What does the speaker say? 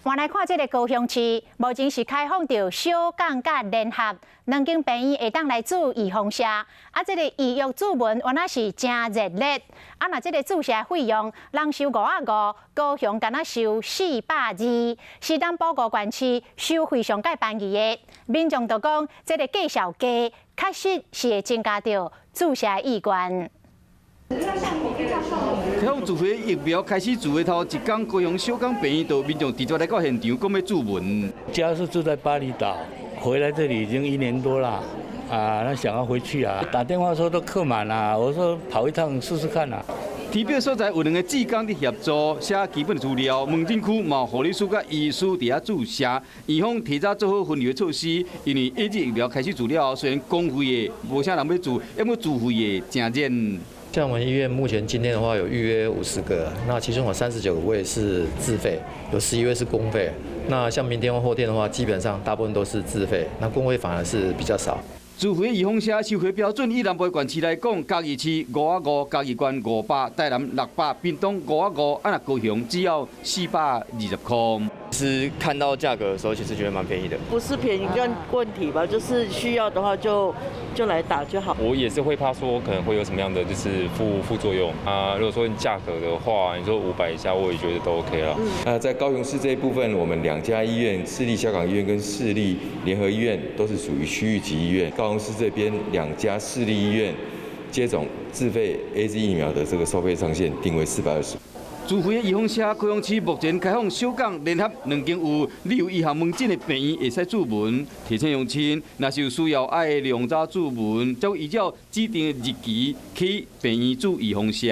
換來看這个高雄市，目前是開放著小港佮聯合兩間病院會當來注預防射，啊，這个預約注文原來是誠熱烈。啊，若這个注射費用，人收5仔5，高雄敢若收420，是南部五縣市收費上蓋便宜的。民眾就講，這个價數低，確實是會增加著注射意願。開放自費疫苗開始注的頭一工，高雄小港病院就民眾直接來到現場，講欲注文。家是住在巴厘島，回來這裡已經一年多啦，啊，那想要回去啊，打電話說都客滿啦，我說跑一趟試試看啦。填表所在有兩个志工佇協助寫基本資料，門診區嘛護理師佮醫師佇遐注射，院方提早做好分流措施，因為 AZ 疫苗開始注了後，雖然公費的無啥人欲注，毋過自費的誠熱。像我們醫院目前今天的話有預約50個，那其中有39位是自費，有11位是公費。那像明天或後天的話，基本上大部分都是自費，那公費反而是比較少。自費預防射收費標準，以南部縣市來講，嘉義市5仔5，嘉義縣500，台南600，屏東5仔5，啊若高雄只要420塊。是看到價格的時候，其實覺得蠻便宜的。不是便宜跟問題吧，就是需要的話就來打就好。我也是會怕說可能會有什麼樣的就是副作用啊。如果說你價格的話，你說500以下，我也覺得都 OK 了。那在高雄市這一部分，我們兩家醫院，市立小港醫院跟市立聯合醫院都是屬於區域級醫院。高雄市這邊兩家市立醫院接種自費 AZ 疫苗的這個收費上限定為420。自費的預防射，高雄市目前開放小港、聯合兩間有旅遊醫學門診的病院會使注文。提醒鄉親，若是有需要愛量早注文，才會依照指定的日期去病院注預防射。